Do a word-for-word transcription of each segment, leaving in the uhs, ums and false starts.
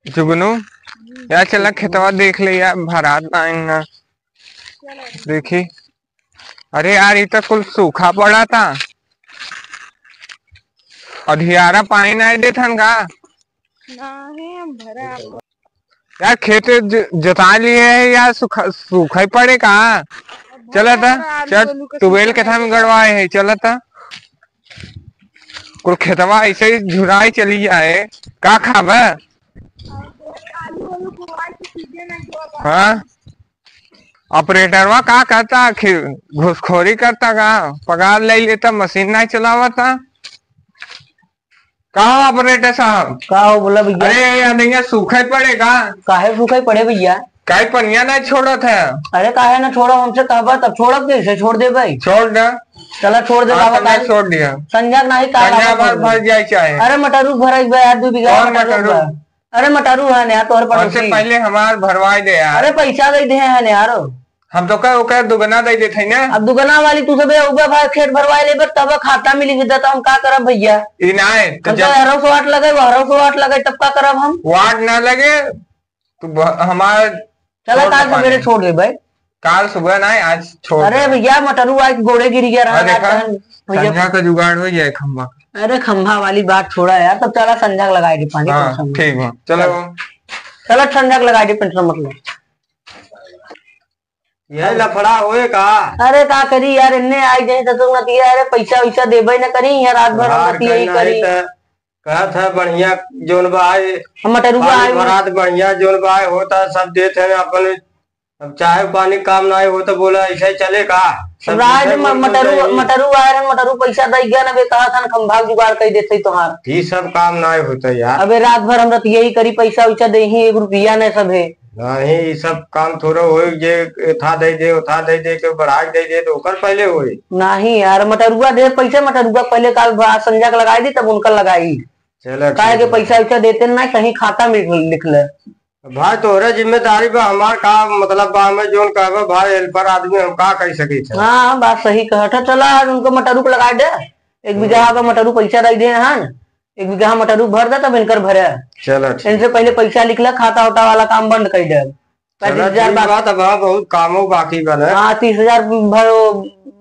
जुगनू, यार चला खेतवा देख ले यार, भरात ना आइन ना। देखी, अरे यार, ई तो कुल सूखा पड़ा था। अधियारा पानी नहीं देत हन का? नहीं, हम भरा। यार, खेत ज-, जोता लिए है यार, सूखा, सूखा ही पड़े का? अब चला था, भरा चल, आलू, आलू का ट्यूबवेल सीजन के था है। में गड़वाए है, चला था। कुल खेतवा ऐसे ही झुराई चली जाए, का खाबे? आलू, आलू बुआई के सीजन है, जो अब हाँ, ऑपरेटरवा का करता आखिर? घूसखोरी करता का? पगार ले लेता, मशीन नहीं चलावता। का हो ऑपरेटर साहब? का हो, बोला भैया। अरे यार, नहीं, सूखा ही पड़े का? काहे सूखा ही पड़े भैया? काहे पनिया नहीं छोड़त है? अरे काहे ना छोड़ो, हमसे कहबा तब छोड़ब, कैसे छोड़ दे भाई? छोड़ दे। चला छोड़ दे हाँ, बाबा, तो मैं काहे? छोड़ दिया। संझा के नाही, काल संझा आवा भर, छोड़ दे। भर जाए चाहे। अरे मटरू भराई बा यार, दू बीघा कौन मटरू मटरू? बा। अरे मटरू है ना यार, तोहर हमसे पड़ोसी। पहले हमार भरवाई दे यार। अरे पैसा दे दे हैं यार। हम तो कह, ओकर दुगना दे देत है ना। अब दुगना वाली तू सबे उबे भाई खेत भरवाए लेबे, तब खाता मिली, तो हम का करब भैया? ई ना है, तो हम जब तो हरौ से वाट लगे, वो हरौ से वाट लगे, तब का करब हम? वाट ना लगे, तू ब-, हमार चला छोड़ काल दे सवेरे पानी। छोड़ दे भाई। काल सुबह ना है, आज छोड़ अरे दे। भैया, मटरू आज गोड़े गिर गया रहा हाँ, देखा? रात में। भैया। संझा का जुगाड़ हो जाए खंभा। अरे खंभा वाली बात छोड़ा यार, तब चला संझा के लगाए दे पानी, हाँ, tension मत ठीक ले। बा, चलो। चला संझा के लगाए दे, tension मत ले। यह लफड़ा होए का? अरे का करी यार, इन्ने आई जाए तो तुम नतिया, अरे पैसा वैसा देबे न करी, यहाँ रात भर हम रात नतिया ही का नहीं करी। त कहत है बढ़िया जोन बा आए, हम मटरुआ पानी आए। भरात बढ़िया जोन बा आए होता, सब देत है अपन। अब चाहे पानी काम ना आए हो तो बोला ऐसा ही चले का? सब रात झूठे म-, बोल बोल मटरू, रहे हैं। मटरू आए रहन, मटरू पैसा दे गया ना बे, कहा था ना खंभा जुगाड़ कर देते तोहार। ई सब काम ना होता यार। अबे रात भर हम रतिया ही करी, पैसा वैसा दे ही एक रुपया न सब है। नहीं, ई सब काम थोड़ा होई जे एथा दे दे, ओथा दे दे, के बढ़ाई दे दे, तो ओकर पहले होई। नहीं यार, मटरुआ दे पैसे, मटरुआ पहले काल भा-, संजय के लगाई दी, तब उनका लगाई। चलो, काहे ठीक के बा। पैसा वैसा देते ना, कहीं खाता में लिख, लिख ले। भाई, तोहरे जिम्मेदारी बा, हमार का मतलब बा, हमें जोन कहबे भाई, helper आदमी, हम का कह सकी थे? हाँ, बात सही कहत है। चला, आज उनको मटरू के लगाई दे, एक हम्म। बीघा का मटरू पैसा दे दे हन, एक बीघा मटरू भर दे, तब इनकर भरे। चलो, ठीक। इनसे पहले पैसा लिख ले, खाता उठा वाला काम बंद कर दे। चलो, पच्चीस हजार ठीक बा-, बात, अब हाँ, बहुत कामो बाकी बा ना। हाँ, तीस हजार भर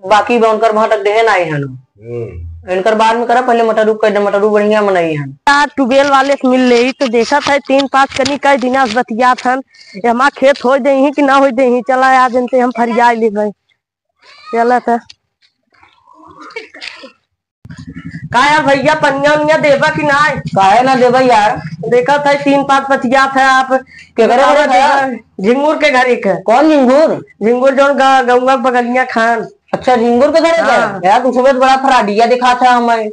बाकी बा, उनकर वहाँ तक देहे ना आई हन। हम्म। इनकर बाद में करा, पहले मटरू कर दे, मटरू बढ़िया मनई हन। यार, ट्यूबवेल वाले से मिल ले, तो देखत है तीन पाँच कनी कई दिना से बतियात हन, ये हमार खेत हो देही कि ना हो देही, चला आज इनसे हम फरिया ले भाई। चला था। का यार भैया, पनिया उनिया देबा कि नाय? काहे ना देबा यार? देखत है तीन पाँच बतियात है आप। केकरे बतावा घरे देबा? का? झिंगुर के घरे के। कौन झिंगुर? झिंगुर जौन ग-, गौवा के बगलिया खान। अच्छा, झिंगुर के घरे के? हाँ। यार, तू सुबह बड़ा फराडिया दिखात है हमें।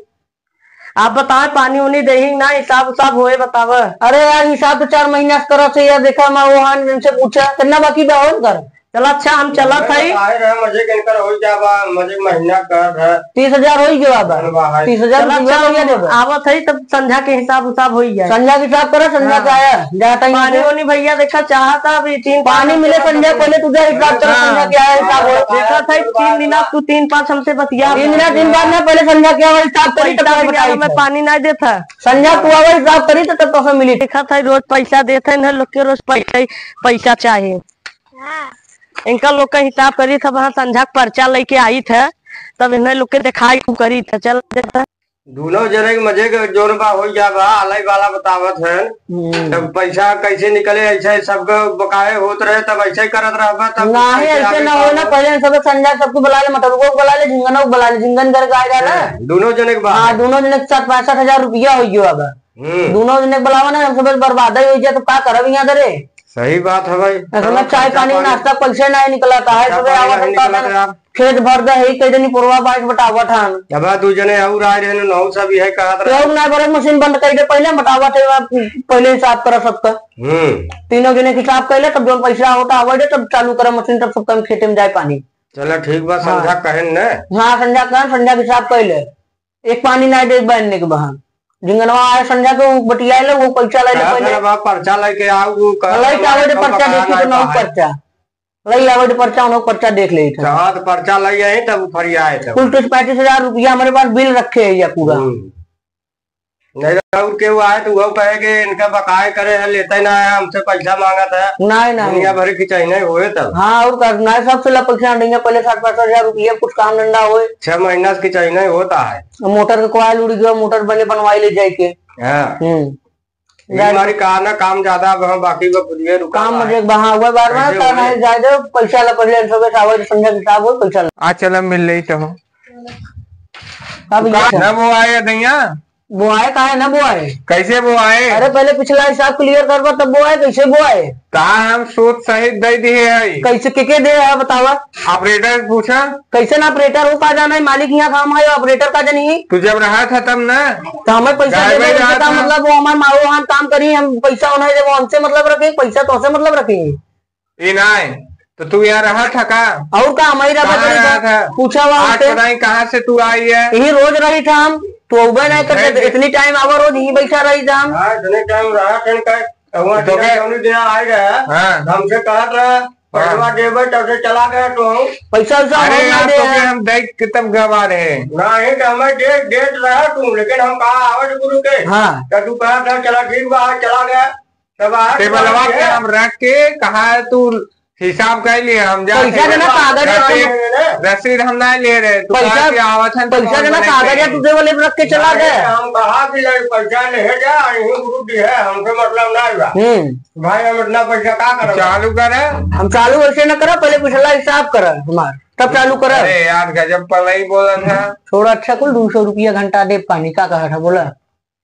आप बताए, पानी उनी देही ना, हिसाब उसाब होए बतावा। अरे यार, हिसाब तो चार महीना से करत है यार, देखा मैं वो हान इनसे पूछा, कितना बाकी बा और कर। चला अच्छा, हम चलत हई। आए रहे, मजे के इनकर हो जाबा, मजे महीना कर है। तीस हजार हो गया बा। धन बा है। तीस हजार चला रुपया अच्छा, भैया हम देबो। आवत हई, तब संझा के हिसाब उसाब हो जाए। संझा के हिसाब करो, संझा हाँ। के आया, जाता ही पानी नहीं। वानी भैया देखा चाहता अभी तीन पानी पाँच मिले हफ्ते संझा, बाद पहले तू जा हिसाब करो, हाँ। संझा के आया हिसाब हो। देखा था तीन दिना तू तीन पाँच हमसे बतिया। तीन दिना, दिन बाद ना, पहले संझा के आवा हिसाब करी, तब पैसा तुम्हें बिना बताई हमें था। पानी नहीं देता। संझा तू आवा हिसाब करी, तो तब तो मिली। देखा था रोज पैसा देते हैं ना, लोग के रोज पैसा ही, पैसा चाहे। हाँ। इनका लोग का हिसाब करी था, वहाँ संझा के पर्चा लेके आई था, तब इन्हें लोग के दिखाई तू करी था, चल देता। दोनों जने के मजे के जोन बा होई जा बा, अलग वाला बतावत है। हम्म। तब पैसा कैसे निकले, ऐसे सबके बकाए होत रहे, तब ऐसे ही करत रहबा, तब नहीं, कैसे ऐसे आगे ना हो ना, काम? पहले सब संझा सबको बुला ले, मटरुआ को बुला ले, झिंगना को बुला ले, झिंगन घर का आएगा ना। हाँ, दोनों जने के बा। हाँ, दोनों जने के साथ पैंसठ हजार रुपया हो गया अब। हम्म। दोनों जने के बुलावा ना, हम सब बर्बाद ही हो जाए, तो का करब यहाँ धरे? सही बात है भाई। असल में चाय पानी, नाश्ता पैसे ना निकला, काहे सुबह आवत है, निकला था। खेत भर दे, ही कह देनी पुरवा बाइक बटावत हन। अब दू जने और आए रहे, नौ सब यही कहत रहे। लोग ना बरत मशीन बंद कर दे, पहले बटावत है, पहले हिसाब करा सबका। हम्म। तीनों जने के हिसाब कर ले, तब जौन पैसा होता आवे दे, तब चालू करा मशीन, तब सबका खेते में जाए पानी। चला ठीक बा, हाँ। संझा कहन न। हाँ, संझा कहन, संझा के हिसाब कर ले। एक पानी ना दे बहन ने के बहान। जिंगनवा आए संझा के, वो बटिया ले, वो पैसा ले ले कहा पहले। तेरा बाप पर्चा लेके आओ, वो कहा लई के आवे दे पर्चा, देखी तो ना पर्चा। लई आवे दे पर्चा, उन्हों पर्चा देख ले था। हाँ, तो पर्चा लई आए, तब फरियाए तब। कुल तीस पैंतीस हजार रुपया हमारे पास बिल रखे है या पूरा। हम्म। नहीं तो और केहू आए तो वो कहे कि इनका बकाए करे है, लेते ना है, हमसे पैसा मांगत है। नहीं, नहीं। दुनिया भर की चाहिए नहीं होए तब। हाँ, और का, नहीं, सबसे ला पैसा नहीं है, पहले साठ पैंसठ हजार रुपया कुछ काम धंधा होए। छह महीना से की चाहिए नहीं होता है। मोटर के coil उड़ गया, मोटर बने बनवाई ले जाए के। हाँ। हम्म। ये हमारी कहा ना काम ज्यादा, अब हम बाकी वो बुझिए रुका काम हुआ है। मुझे वहाँ हुआ बार बार, कैसे हुआ? नहीं जाए दो, पैसा ला पहले सुबह सावर संध्या के साहब हो, पैसा ला। आ चला मिल ले तो। अब ये ना वो आए दैया। बोआए काहे ना बोआए? कैसे बोआए? अरे पहले पिछला हिसाब clear करबा तब बोआए, कैसे बोआए? कहा हम सूद सहित दे दिए है। कैसे, के के दे है बतावा? Operator पूछा। कैसे ना operator हो का जाना है, मालिक यहाँ काम है, operator का जानी है? तू जब रहा था तब ना। तो हमें पैसा दे दे, driver रहा का था। मतलब वो हमारे माओ वहाँ काम करी, हम पैसा उन्हें देबो, हमसे मतलब रखे, पैसा तो हमसे मतलब रखे। ई नाय, तो तू यहाँ रहा था का? और का, हमारी रहा कहाँ था? रहा था? पूछा हुआ आज हमसे। पता नहीं कहाँ से तू आई है। यही रोज रही था हम, तू अउबे नहीं करते, नहीं, इतनी time आवा रोज यहीं बैठा रही था हम। हाँ, इतने time रहा था का? वहाँ तो क्या? जौनी दिन आई रहा, हाँ। हमसे कहा था, हाँ। पैसा देबे, तब से चला गया तो हम। पैसा वैसा अरे हम यार, नहीं तो दे फिर हैं। हम देख के तब गवा रहे। नहीं, तो हमें दे, देत रहा तू, लेकिन हम कहा आवत गुरु के। हाँ। तो तू कहा था, चला ठीक बा, चला गया। तब आज टेबलवा के हम रख के कहा है तू हिसाब कर लिए, हम जा पैसा के देना, कागज है, रसीद, तू रसीद हम ना ले रहे, तू पैसा, कहा कि आवत है तो पैसा हम देना, नहीं कागज है, करेंगे। तू टेबल पे रख के चला नहीं, गया। हम कहा कि नहीं, पैसा नहीं है क्या? यहीं ग्रुप भी है, हमसे मतलब ना हुआ। हम्म। भाई, हम इतना पैसा का करब? चालू करे। हम चालू वैसे न करब, पहले पिछला हिसाब करब हमार, तब चालू करब। अरे यार, गजब पलई बोलत है। छोड़ा, अच्छा कुल दो सौ रुपया घंटा दे पानी, का कहा था बोला?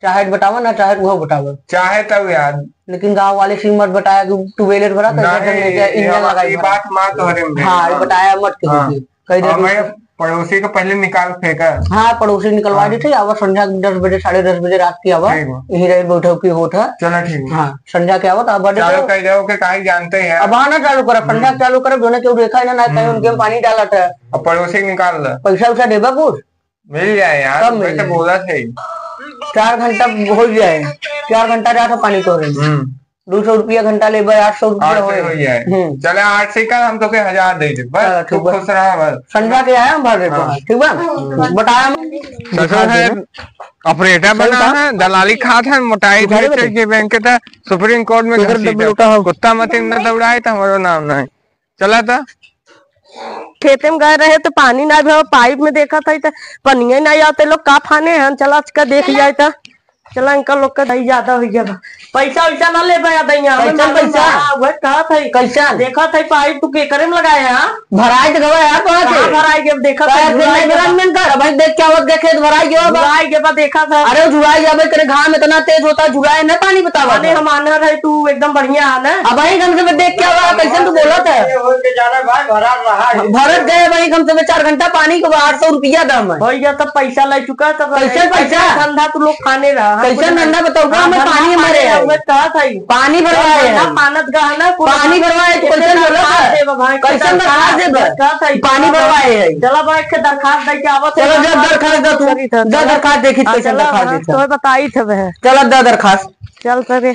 चाहे तो बतावा, ना चाहे तो उहो बतावा। चाहे तब यार। लेकिन गाँव वाले से मत बताया कि ट्यूबवेल भरा, तो इधर नहीं, से लेके ये इंजन हमारी लगाई भरा। बात माँ तोहरे में हाँ, ये हाँ। बताया मत किसी हाँ। से। कह दे हाँ, तू मैं पड़ोसी को पहले निकाल फेंका। हाँ, पड़ोसी निकलवा हाँ। देते, आवा संध्या के दस बजे, साढ़े दस बजे रात की आवा, ठीक बा। यहीं रहे बैठक की होत है। चलो ठीक बा। हाँ, संध्या के आवा तो अब चालू तो कर दो, के काहे जानते हैं। अब आना चालू करा, संध्या हम्म। चालू करा, जोने केहू देखा है ना, ना कहीं हम्म। उनके में पानी डालत है। अब पड़ोसी निकाल ला। पैसा वैसा देबा कुछ? मिल जाए यार, कब मैं मिल तो जाए? बोला थे। चार घंटा हो जाए, चार घंटा जाता पानी तोरे। हम्म। दो सौ रुपया घंटा लेबे, आठ सौ रुपया आठ सौ होए। हो जाए। हम्म। चले आठ सौ का हम तोके हजार दे दे, बस चलो, तू ठीक बा। खुश रहा बस। संध्या के आया हम भर देते हाँ। हैं, ठीक बा? हम्म। बताया हम। ससुर है, ऑपरेटर सही बना था। है, दलाली खात है, मोटाई तू घरे धीरे बैठे? चढ़ के बैंक के था, सुप्रीम कोर्ट में तू इधर घसीटा। डब्बल उठा हो। कुत्ता मत इतना दौड़ाए तो हमारो नाम ना है। चला था। खेते में गए रहे तो पानी ना भवा, पाइप में देखा था तो पनिया ना आवते, लोग का फाने हैं, चला का देख जाए तो। चला, अंकल लोग का दही ज्यादा हो गया बा। पैसा वैसा ना ले बा दैया, हमें पैसा, मालूम पैसा। बा, हाँ, वह कहा था। कैसा? देखा था पाइप तू के करे में लगाया है? भराई तो गवा यार, कहाँ से? कहाँ भराई गया? देखा था, कहाँ से? झुराई नहीं गया बा। भराई में कर, भाई देख क्या होत गया, खेत भराई गया बा। झुराई गया बा, देखा था। अरे झुराई जाबे करे, घाम इतना तेज होता, झुराए ना पानी बतावा अरे था। हम आनर है, तू एकदम बढ़िया है ना। अब भाई हमसे देख क्या हुआ, कैसे तू बोला था? ये होत के जाना भाई, भरा रहा है। भरत गए भाई, कम से कम चार घंटा पानी के आठ सौ रुपया दाम है। हो गया, तब पैसा ले चुका, तब कैसे पैसा? धंधा तू लोग खाने रहा, हाँ, कैसे कुछ धंधा बताओ, हाँ, हमें धंधा पानी खाने मरे रहा, हैं। मैं कहा था ही। पानी भरवाए धंधा हैं। पानत गहना, कुल पानी भरवाए, तो इतने कैसे बोला दरखास्त था? देबा भाई, कैसे दरखास्त दरखास्त देबा? दरखास्त है, पानी भरवाए हैं। चला भाई, एक दरखास्त दे के आवत चलो, है, जा दरखास्त दे तू, करी था, जा चला। दरखास्त देखी, हाँ, कैसे चला, दरखास्त हाँ, देता। तो बताई थे वह। चला, जा दरखास्त। चल सके।